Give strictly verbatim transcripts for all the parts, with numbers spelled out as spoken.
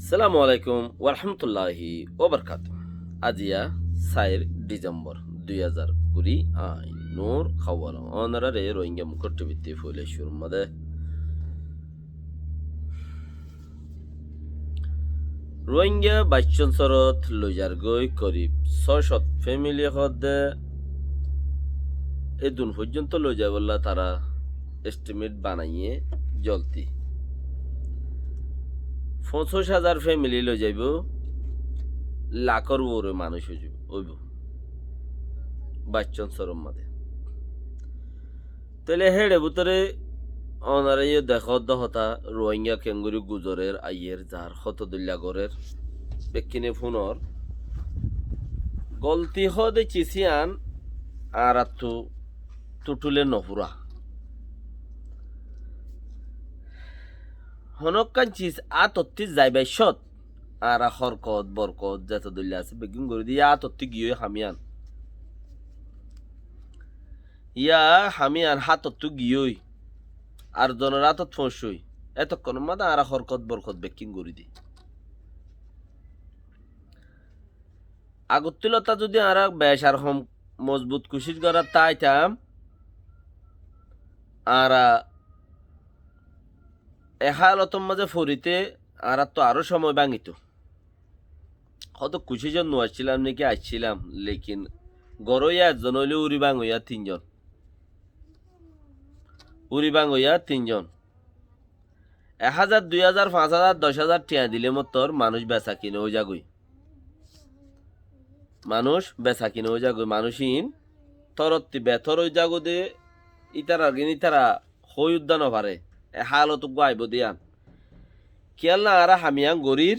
Assalamu alaikum warahmatulláhi wabarakátuhu. Aziya sair Dhisembor dui házar kuri ain. Nur hóbor. Ónorare Rohingya Mukór Tibittí foila cúrur mazé Rohingya baiccón sorot loizargói korib só cót femili hoódde edun foijjonto loizaibólla tara estimate banaiyé zoldi. Foñsíc házar femili loizaibóu, lakór uore manúic óibo, óibo. Baiccón sorot mazé. Tóile héçe bútore ónara yó dekódde hotá, Rohingya keéngorí guzorér, aiyér, zar, hoto dóilla gorér, bekkíne fúnor. Golti hoóde cis yían añáráttu tuthúle nofúra. Honókkan cis átottí zaibar cót añára hórkot, borkot, zeto dóilla asé beggín gorí diyé, yá átottí giyói ham yían. Yá ham yían hátottú giyói, ar zonor átot foóñiccói, étokkonor mazé añára hórkot borkot bekkín gorí dí. Agottí lotá zudi añára bec ar hom mozbut kucíc gorát táitam, añára e hálotor mazé forité añáráttu aró cómoi báñgito. Hoto kucícot no aiccílam né ki aiccílam, lekin goróiya ezzon óile úri báñgoiya tin zon. Úri báñgoiya tin zon. Ek házar, dui házar, fañs házar, doc házar thiañ dile mottor manúic besa kina ói zagói. Manúic besa kina ói zagói. Manúic iín torotti betor ói zagói de, ítarar gín ítara hoói uddá no faré. E hálot uggúa aibóu de yían. Kiyólla añára ham yían gorír,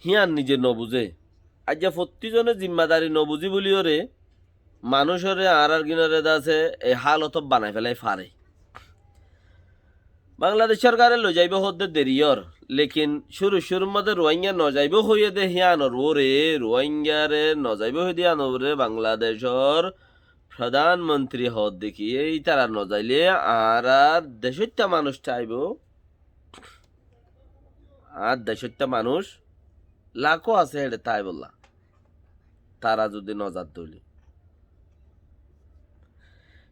híyan nize no buzé. Aijja fottí zone zimmadari no buzí bóliyoré manúicoré añárár gínoré de asé e hálotot banai félai faré. Bangladec sórkare loizaibóu hoódde deri ór, lekin cúru cúrur mazé Ruáinga nozaibóu hoiyé dé híyanor uore, Ruáingare nozaibóu hoiyé dé híyanor uore Bangladecór frodán montri hoódde ki, ítara nozailé añárár decóitta manúic táibou, añár decóitta manúic lakó asé héçe táibolla, tara zudi nozadde óile.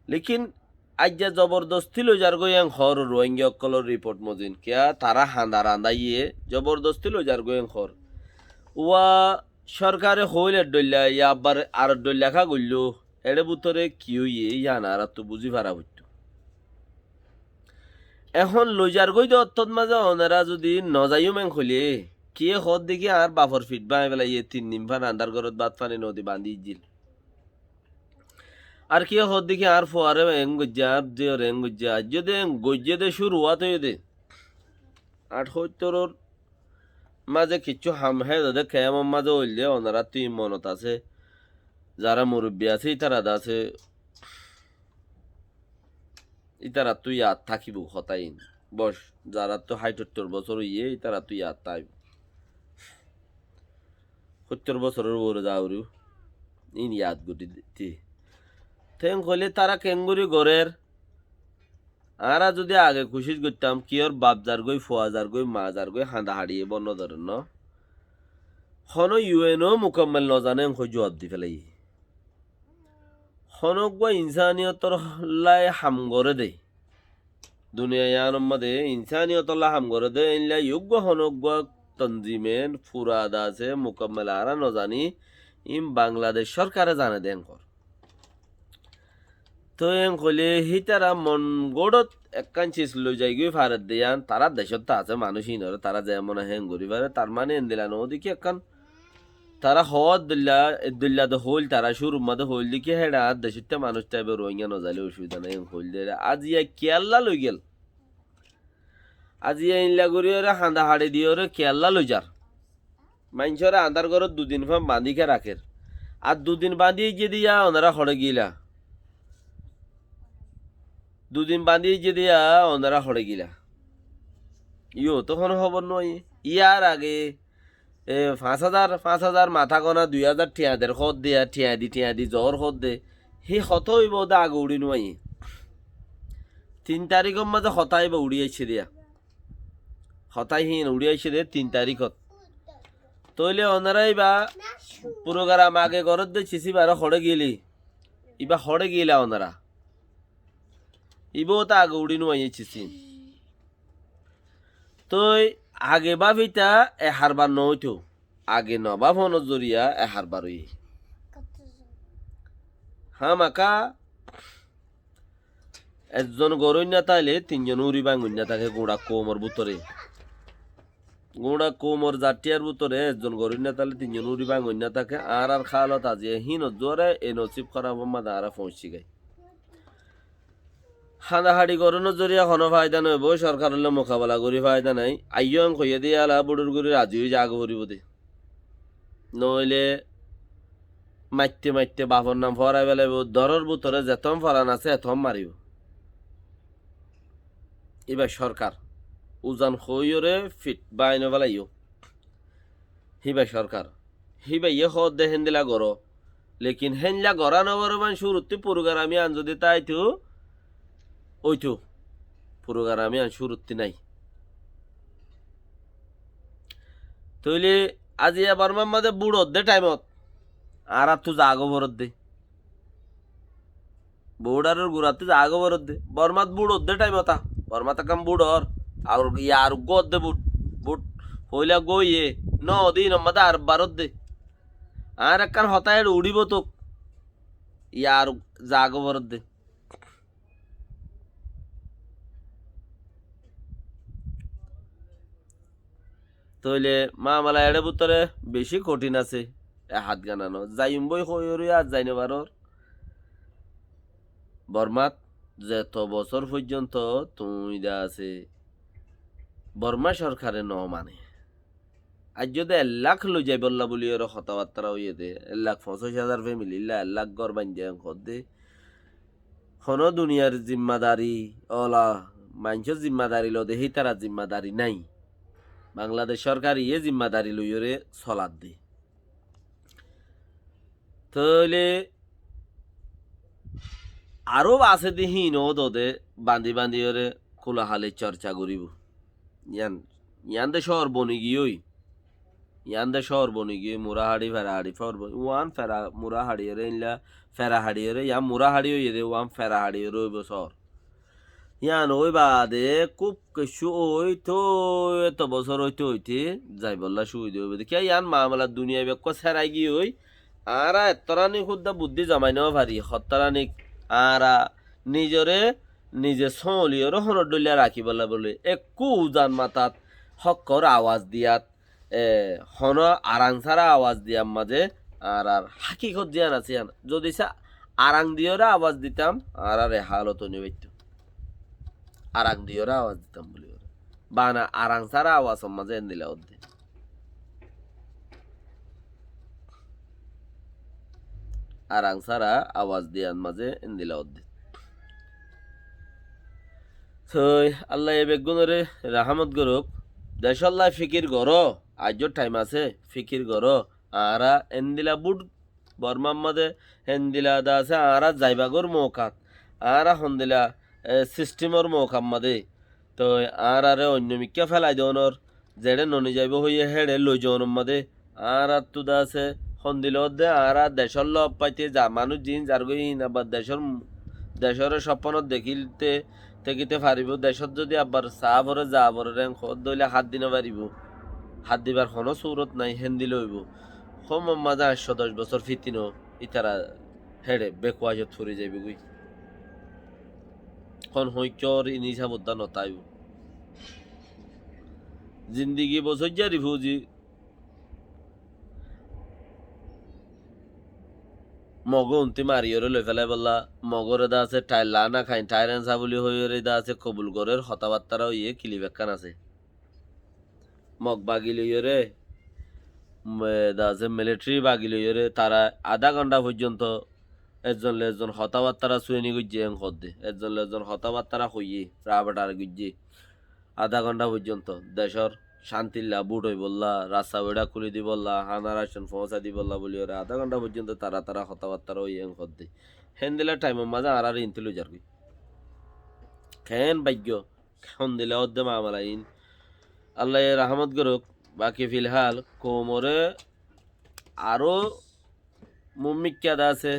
Lekin aijja zobordostí loizargói en hoór Ruáinga ókkolór riport mozin. Kiyá tará hañdar añdáiye zobordostí loizargói en hoór. Uá sórkare hoóil ek dhoilla, yá abbar ar dhoilla ká goilló, eçé bútore ki óiye, yían añáráttu buzí fara foittó. Ehón loizargói de ottót mazé onorá zudi nozaiyúm en hoilé, kiyé hoódde ki añár bafor fit báñgi félaiye, tin din fán andár górot bát fani nodi bañdí izzíl. Ar kiyé hoódde ki añár fuaré eén goijjé, añár zíyoré eén goijjé, aijjó de eén goijjé de cúruwát óiye de. Añçóttoror mazé kiccú ham hédode kemor mazé óilde onoráttu iín monot asé. Zará murubbi asé, ítara de asé, ítarattu yaad tákibou hotá iín. Boc, zaráttu háit óittor bosór óiye, ítarattu yaad tákibou. Óittor bosóror uore zauribou. Iín yaad gorí diti. Teén hoilé tará keéngorí gorér? Añára zudi age kucíc goittám, kiyór baf zargói, fua zargói, maa zargói, hañda haçiye bónno dórenno. Honó yu en ó mukammel nozané en hoói juab di félaiye. Honó uggúa insániyotólla ham goré dé, duniya yíanor mazé insániyotólla ham goré dé, éilla uggúa honó uggúa tonzime fura de asé, mukammel añára nozaní, iín Bangladec sórkare zane dé en hoór. Toi en hoilé hítara mon góçot ekkán cis loizaigói faredde yían, tará decót asé manúic iínoré tará ze mone hoó en gorí fare, tar mane endilla noó de ki ekkán tará hoóddoilla, eddoilla de hoóil tará cúrur mazé hoóil de ki héçe añár decóitta manúic táibo, Ruáinga nozailé ocubida nái en hoóil de, aziya kiyólla loigél? Aziya eilla goríyoré hañda haçi diyoré kiyólla loizar? Maincóre añdár górot dudin fán bañdí ké rakér. Ar dudin bañdí aijjé de yá onorá hoçé giyíla? Dudin bañdí aijjé de yá onorá hoçé giyíla? Yóto honó hóbor no aiyé. Yár age, e, fañs házar, fañs házar matá goná dui házar thiañ der hoódde yá, thiañ di, thiañ di zoór hoódde. Hí hotá óibou de age uçí no aiyé. Tin taríkor mazé hotá aibou uçí aiccé de yá. Hotá híin uçí aiccé dé tin taríkot. Tóile onorá íba purugaram age goródde cisí ibáre hoçé giyéli. Íba hoçé giyéla onorá. Íba óta age uçí nuaiyé cisí. Tói age báfita e harbar noóitou. Age nobáfonor zoriya e harbar óiye. Hámaka ezzon goróinna táile tinzon úri báñgoinna táke guñça koumor bútore. Guñça koumor zathíyar bútore ezzon goróinna táile tinzon úri báñgoinna táke. Añárár hálot aziya híinot zuáre e nosíb hóraf ómma de añára foóñicci gái. Hañdahañdi gorónor zoriya honó faida noóibou, sorkarollá mukabela gorí faida nái. Aiyó en hoiyé dé yála búçur gorí razi ói zaga foribóu dé. Noóile maitte maitte bafor nam foórai felaibóu, dórór bútore zetón foran asé etón maribóu. Íba sorkar. Uzan hoóiyoré fit báñgi nofelaiyó. Híba sorkar. Híbaye hoódde héndila goró. Lekin héndila gorá noforibó, cúruttí purugarami an zodi táitou, óitou. Purugarami an cúruttí nái. Tóile aziya Bormar mazé búçodde thaimot añáráttu zagói foredde. Bóuçaror gurattú zagói foredde. Bormat búçodde thaimot a. Bormat ekkán búçor. Ar yar uggúa ódde bút. Bút foóila uggúa óiye. Noó de híinor mazé ar baródde. Añár ekkán hotá éçe uçíbou tók. Yar zagói foredde. Tóile mamela eçé bútore bicí kothín asé. E hátgananó zaiyum bói hoóiyoré ar zai nofarór. Bormát zeto bosór foijjonto tuñí de asé, Bormá sorkare nomane. Aijjó de ek lak loizaibólla bóliyoré hotábattára óiye dé, ek lak foñsíc házar femililla ek lak gór baindé en hoódde. Honó duniyar zimmadari ola, maincór zimmadari lode hítarar zimmadari nái. Bangladec sorkar iyé zimmadari loiyoré soladde. Tóile aró asé dé híin ódode bañdi bañdiyoré kulahalir corca goríbou. Yián, yián de cóor boni giyói. Yián de cóor boni giyói, mura haçi, fera haçi, cóor boni, uán fera, mura haçiyoré éilla, fera haçiyoré, yián mura haçi óiye dé, uán fera haçiyoré óibou cóor. Yián ói baade kúb kessú ói tói eto bosór óite óite zaibollá cúbida óibou dé. Kiyá yián mamela duniyai bekkúa serai giyói, añára ettóranik húdda buddí zomai nofarí, hottóranik añára nizoré nize sóoliyoré honór dhoilla rakíbolla bóli ekkú uzan matát hókkor awaz diyat, e, honó arang sára awaz diyar mazé añárar hákikot ziyán asé yían. Zodi sá arang diyoré awaz ditam, añárar e hálot óinofaittó. Arang diyoré awaz ditam bóliyoré. Bana arang sára awazor mazé endila ódde. Arang sára awaz diyar mazé endila ódde. Sói, Allaye beggúnoré rahámot gorók. Decólla fikir goró, aijjó thaim asé, fikir goró. Añára endila bút Bormar mazé héndila de asé, añára zaibagór moukat, añára hondila, e, sistimor moukat mazé. Toi añáraré oinno mikká félai doónor, zeçé noni zaibóu hoiyé héçe loi zoónor mazé. Añáráttu de asé, hondila ódde añára decólla offaite za manúic ziín zargói híin abbar decór, decóre sópponot dekíte, tekíte faribóu. Decót zodi abbar saá foré, zaa foré, réng hoódde óile háddi nofaribóu. Háddibar honó surot nái, héndila óibou. Hómor mazé añctho doc bosór fitino, ítara héçe bekuwacot fori zaibogói. Hon hoikkór in hísab uddá notáibou. Zindigi bosóijja rifuzi Mogó untí mariyoré loifélaibólla, Mogóre de asé thair laána khain, thair ensa buli hoiyóre de asé kobul gorér hotábattára óiye kilip ekkán asé. Mog bagi loiyóre, me-, de asé militari bagi loiyóre, tara adá gonthá foijjonto ezzon loi ezzon hotábattára sueni goijjé en hoódde. Ezzon loi ezzon hotábattára hoiyé, rabetar goijjé. Adá gonthá foijjonto decór cántilla, bút óibolla, rasta beçá kúli dibolla, hána racon foóñsai dibolla bóliyoré adá gonthá foijjonto tara tara hotábattára óiye en hoódde. Héndila thaimor mazé añáráre intú loizargói. Keén baiggó, hondila ódde mamela iín. Allaye rahámot gorók. Baki filhál koumoré aró muúmikká de asé,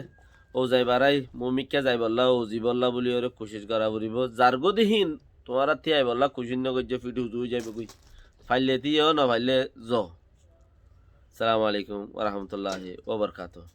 óu zaibarái muúmikká zaibollá, óu zibollá buli óre kucíc gorá foribóu. Zargói de híin tuáñrattí aibollá kucíc nogoijjé, fíth uzu ói zaibogói. Faillé tíyo, nofaillé zo. Assalamu alaikum wa rahmatullahi wa barakatuhu.